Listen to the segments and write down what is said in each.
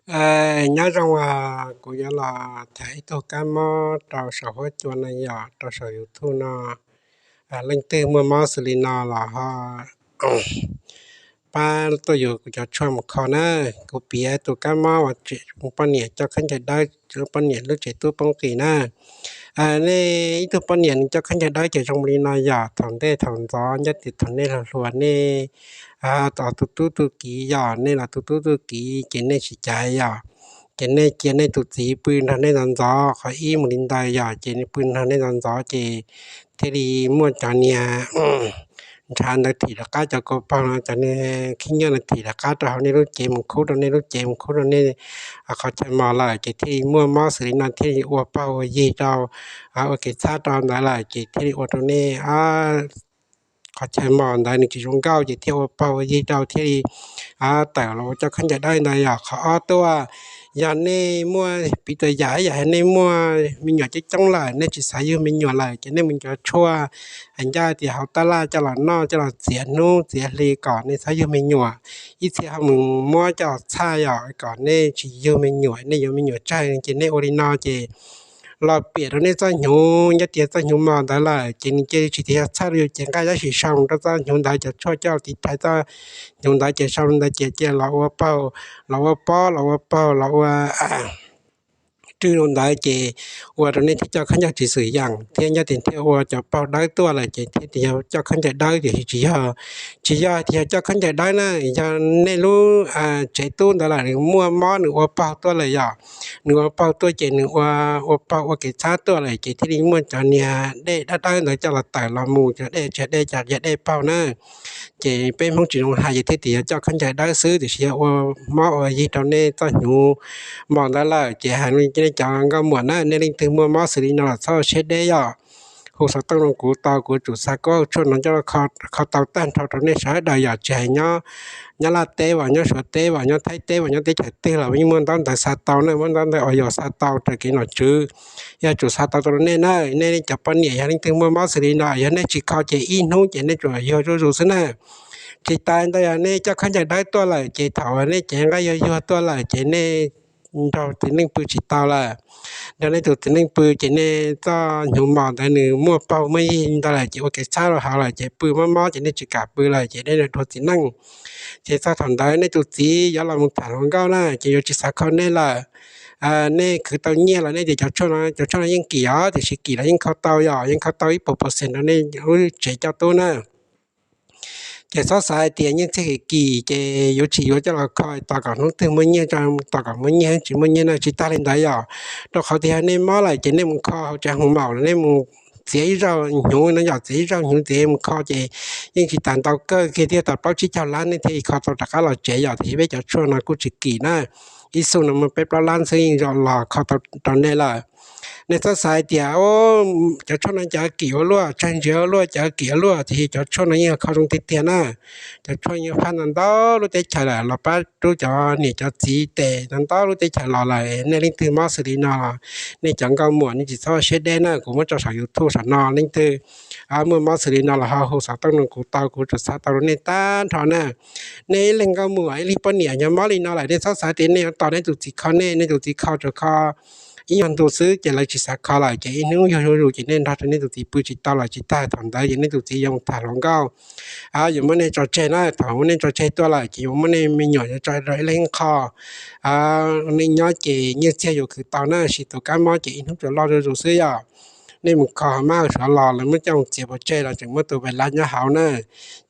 Nyob zoo, kuv yuav los tham ib tug kab mob rau saum huab cua no yom, rau saum YouTube no. Leej twg muaj mob xws li no los ho pab tuaj yuav kuv cov tshuaj mus kho na. Kuv piav tus kab mob uas poj niam coj khaub ncaws dawb, poj niam lub tsev tub poob qis na. Nej ib tug poj niam nws coj khaub ncaws dawb ces zoo li no yom, thaum ntej thaum ntxov nyob tias thaum nej hluas hluas nej los tu tub tu kiv yom, nej los tu tub tu kiv ces nej tsis caiv yom, ces nej cia nej tus txiv pw nrog nej ntxov ntxov qhov ib mus li ntawd yom, ces pw nrog nej ntxov ntxov ces thiaj li muaj cov niag ntshav ntawd thim rov qab, cov kua paug no, cov niag khib nyiab no thim rov qab rau hauv nej lub cev mus khub rau nej lub cev mus khub rau nej qhov chaw mos lawm, ces thiaj li muaj mob xws li no, thiaj li ua paug ua yig rau, ua kev txhab rau ntawd lawm, ces thiaj li ua rau nej qhov chaw mos ntawd nws tsis zoo nkauj, ces thiaj ua paug ua yig rau thiaj li tawm los ua coj khaub ncaws dawb ntawd yom. Qhov ob tuaj, yog nej muaj, piv txwv yam yog nej muaj me nyuam coob coob lawm, nej tsis xav yug me nyuam lawm, ces nej mus cov tshuaj hais ncaj tias hauv tab laj coj los noj, coj los txiav hnub txiav hli kom nej txhob yug me nyuam. Ib txhia ho mus muab coj los txhaj yom, kom nej tsis yug me nyuam, nej yuav me nyuam tsawg, ces nej ua li no ces los piam rau nej txoj hnyuv, nyob tias txoj hnyuv mos ntawd lawm ces nws cia li tsis tias yog txhaj rau yus cev nqaij tab sis sau rau txoj hnyuv ntawd, cov tshuaj coj tiv thaiv txoj hnyuv ntawd ces sau li ntawd ces cia los ua paug, los ua pob, los ua paug, los ua rwj rau ntawd ces ua rau nej thiaj coj khaub ncaws tsis xwm yeem thiab nyob tias thiaj ua cov paug dawb tuaj lawm ces thiaj tias yog coj khaub ncaws dawb, tiam sis tsis yog, tsis yog tias yog coj khaub ncaws dawb na, yog nej lub tsev tub ntawd lawm nws muaj mob nws ua paug tuaj lawm yom, nws ua paug tuaj ces nws ua, ua paug ua kev txhab tuaj lawm ces thiaj li muaj cov niag dej dawb dawb ntawd coj los tawm los mus, cov dej tsis yog dej, cov dej paug na. Ces peb Hmoob tsis zoo hais ces thiaj tias yog coj khaub ncaws dawb xwb, tiam sis yog ua mob ua yig rau nej txoj hnyuv mos ntawd lawm ces hais nej cov nkauj muam na, nej leej twg muaj mob xws li no los txhob siab deb yom. Hu xov tooj rau kuv tau, kuv tsum xa kab tshuaj no coj los kho tau tag nrho rau nej sawv daws yom, tsis hais nyob Nyab Laj teb, nyob Suav teb, nyob Thaib teb, nyob teb chaws twg los yeej muaj ntaub ntawv xa tau na, muaj ntaub ntawv uas yog xa tau raws kev nom tswv. Yog tsum xa tau rau nej na, nej cov poj niam yog leej twg muaj mob xws li no, yog nej tsis kho ces ib hnub ces nej tsuas yuag zuj zus xwb na. Tsis tas ntawd yog nej coj khaub ncaws dawb tuaj lawm ces thaum nej cev nqaij yuag yuag tuaj lawm ces nej nrog txiv neej pw tsis tau lawm. Nrog nej tus txiv neej pw ces nej txoj hnyuv mos ntawd nws muaj paug muaj yig ntawd lawm ces ua kev txhab rau hauv lawm ces pw mob mob ces nej tsis kam pw lawm ces nej dua txiv neej. Ces txog thaum ntawd nej tus txiv yuav los mus tham hluas nkauj na ces yuav tsis xav kho nej lawm. Nej khwv tau nyiaj los nej tias cov tshuaj no, cov tshuaj no yeej kim os, tiam sis kim los yeej kho tau yom, yeej kho tau ib puas percent rau nej lub tsev coj tub na. Ces txhob xav hais tias nyiaj txiag kim kim ces yuav tsis yuav coj los kho tos kom hnub twg muaj nyiaj, tos kom muaj nyiaj tsis muaj nyiaj na, tsis tas li ntawd yom. Rau qhov tias yog nej mob lawm ces nej mus kho hauv tsev hoo maum los nej mus txiav ib zaug hnyuv no yom, txiav ib zaug hnyuv txiav mus kho ces yeej tsis tas ntau kawg kiag thiaj tau plaub tsib caug lab nej thiaj kho tau rov qab los tsev yom, tiam sis peb cov tshuaj no kuj tsis kim na. Ib xu no muaj peb plaub lab xwb yeej zoo los kho tau rau nej lawm. Nej txhob xav hais tias cov tshuaj no cov kim ua luaj, tsawg ntsis ua luaj, cov kim ua luaj, tiam sis cov tshuaj no yeej kho zoo tiag tiag na. Cov tshuaj yeej phaj ntau ntau lub teb chaws lawm los pab rub cov niam cov txiv tes ntau ntau lub teb chaws los lawm. Nej leej twg mob xws li no los nej cov nkauj muam nej tsis txhob siab deb na, kuv muab tso saum YouTube saum no, leej twg muaj mob xws li no los ho hu xov tooj rau kuv tau, kuv tsum xa tau rau nej tag nrho na. Nej ib leeg nkauj muam ib leeg poj niam yog mob li no lawm nej txhob xav tias nej yuav tos nej tus txiv kho nej, nej tus txiv kho tsuas kho ib nyuag ntu xwb ces lawv tsis xav kho lawm ces ib hnub yuag zuj zus ces nej nrog rau nej tus txiv pw tsis tau lawm, tsis tas thaum ntawd ces nej tus txiv yuav mus tham hluas nkauj, yuav muab nej tso tseg na. Thaum muab nej tso tseg tuaj lawm ces yuav muab nej me nyuam yuav tso rau ib leeg qho. Nej nyob ces nyiaj txiag yuav khwv tau na, sis tus kab mob ces ib hnub tsuas loj zuj zus xwb yom. Nej mus kho mab suav los lawv muab coj mus txiav pov tseg los tseem muab tus vais lab nyob hauv na.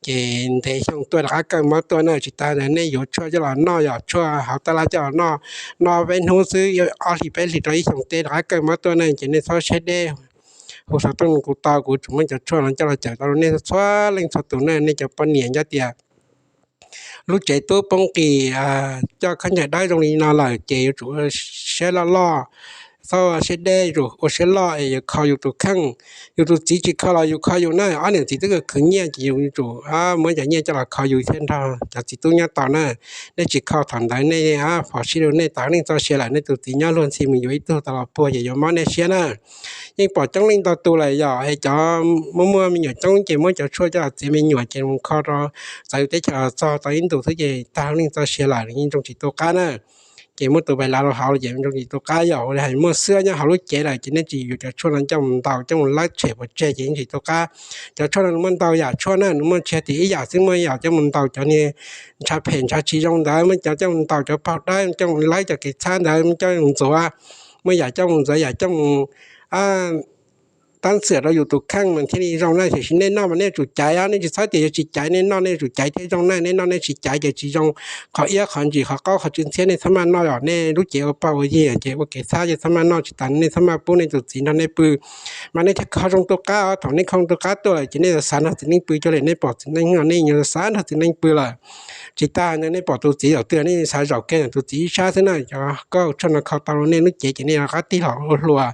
Ces ntev xyoo tuaj rov qab kawj mob tuaj na, tsis tas nej yuav tshuaj coj los noj yom, tshuaj hauv tab laj coj los noj, noj peb hnub xwb, ob hlis peb hlis rau ib xyoo teb rov qab kawj mob tuaj na, ces nej txhob siab deb. Hu xov tooj rau kuv tau, kuv tsum muab cov tshuaj no coj los cawm tau rau nej txhua leej txhua tus na. Nej cov poj niam nyob tias lub tsev tub poob qis, coj khaub ncaws dawb zoo li no lawm ces yuav tsum siab loj loj, txhob siab deb, yuav tsum ua siab loj es yuav kho yus tus kheej. Yus tus txiv tsis kho los yus kho yus na, ob niam txiv twb khwv nyiaj ces yus yuav tsum muab cov nyiaj coj los kho yus thiaj nrog cov txiv tub nyob tau na. Nej tsis kho thaum ntawd nej pom sib rau nej tas neej txoj sia lawm, nej tus txiv nyob luag ntxhi mus yuav ib tug tau los puag ces yuav mob nej siab na. Yeej pom coob leej ntau tus lawm yom, es cov muaj muaj me nyuam coob ces muab cov tshuaj coj los txiav me nyuam ces mus kho rau txawv teb chaws los txog tau ib ntus xwb ces tag neej txoj sia lawm, yeej zoo tsis tu qab na. ces muab tus pais lav rau hauv ces zoo tsis tu qab. Yog ua li hais muaj xwab nyob hauv lub cev lawm ces nej tsis yuav cov tshuaj no coj mus ntaus coj mus lawb tshem pov tseg ces yeej tsis tu qab. Cov tshuaj no nws muaj ntau yam tshuaj na, nws muaj tsis yog tias ib yam xwb, muaj yam coj mus ntaus cov niag ntshav phem ntshav tsis zoo ntawd, muaj cov coj mus ntaus cov paug dawb, coj mus lawb cov kev txhab ntawd, muaj coj mus ntxuav, muaj yam coj mus ntxuav, yam coj mus tab xiam rau yus tus kheej mas thiaj li zoo na. Tiam sis nej noj mas nej yuav tsum caiv, nej tsis txhob tias yuav tsis caiv, nej noj nej yuav tsum caiv thiaj zoo na. Nej noj nej tsis caiv ces tsis zoo, qhov iab qhov ntsis qhov qaub qhov tsw ntxhiab nej txhob maj noj, yog nej lub cev ua paug ua yig ces ua kev txhab ces txhob maj noj, tsis tas nej txhob maj pub nej tus txiv nrog nej pw. Mas nej thiaj kho zoo tu qab os. Thaum nej kho zoo tu qab tuaj lawm ces nej yuav xav nrog txiv neej pw cuag li nej pom txiv neej no, nej yuav xav nrog txiv neej pw lawm. Tsis tas ntawd nej pom tus txiv zaum twg nej xav zaum kiag tus txiv ib sab xwb na. Cov kauj tshuaj no kho tau rau nej lub cev ces nej rov qab tig los ua hluas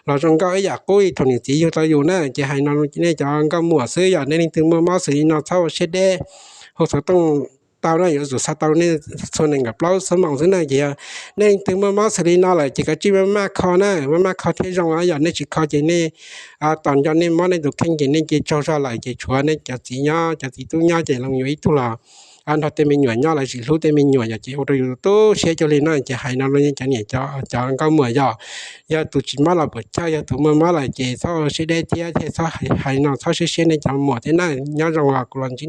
los zoo nkauj ib yam qub li thaum niam txiv yug tau yus na. Ces hais no nej cov nkauj muam xwb, yog nej leej twg muaj mob xws li no txhob ua siab deb, hu xov tooj tau na, yuav tsum xa tau nej txhua nees nkaum plaub xuab moos xwb na. Ces yog nej leej twg muaj mob xws li no lawm ces kav tsij maj maj kho na, maj maj kho thiaj zoo. Yog nej tsis kho ces nej tos nco nej mob nej tus kheej ces nej cia tsaug zog lawm ces tshuav nej cov txiv nyob cov txiv tub nyob ces los yuav ib tug los nrog tej me nyuam nyob los tsis hlub tej me nyuam yom, ces ua rau yus tu siab cuag li no. Ces hais no rau cov niam cov nkauj muam, yog, yog tus tsis mob los puam chawj, yog tus muaj mob lawm ces txhob ua siab deb thiab thiaj txhob hais no, txhob siab siab nej cov muam thiab na. Nyob zoo os, kuv los ntsib